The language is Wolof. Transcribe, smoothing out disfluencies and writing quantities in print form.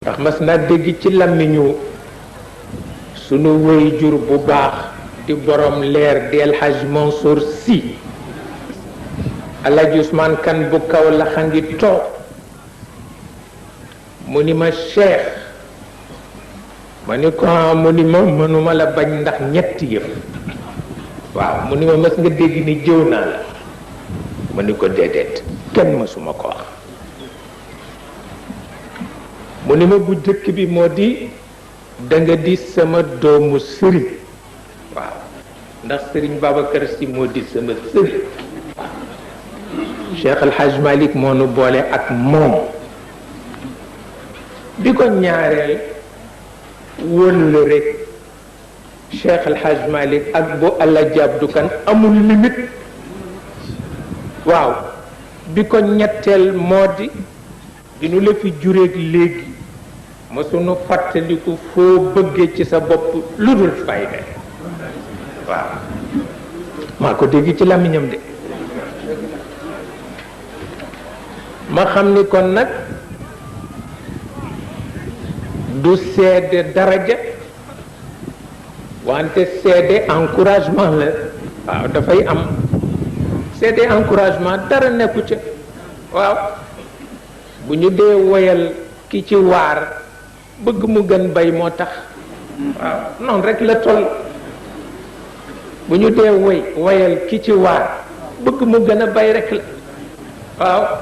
ndax mas naa dégg ci làmmiñu sunu wéy jur bu baax di borom leer di El Hadj Mansour Sy Alaaji Ousmane Kan bu kaw la xangi toog mu ni ma Cheikh ma ni ko mu ni ma mënuma la bañ ndax ñetti yëf waaw mu ni ma mas nga dégg ni jëw naa la ma ni ko déedéet kenn mësuma ko wax mu ni ma bu jëkk bi moo di da nga di sama doomu sëriñ waaw ndax sëriñ Babacar Sy moo di sama sëriñ Cheikh El Hadj Malick moo nu boole ak moom bi ko ñaareel wëll rek Cheikh El Hadj Malick ak bu Alaaji Abdu Kan amul limite waaw bi ko ñetteel moo di nu la fi jureeg léegi ma sunu fàttaliku foo bëggee ci sa bopp lu dul fayda waaw maa ko dégg ci làmmiñam de ma xam ni kon nag du seede daraja wante seede encouragement la waaw dafay am seede encouragement dara nekku ca waaw bu ñu dee woyal ki ci waar bëgg mu gën bay moo tax waaw noonu rek la toll bu ñu dee woyal ki ci waar bëgg mu gën a bay rek la waaw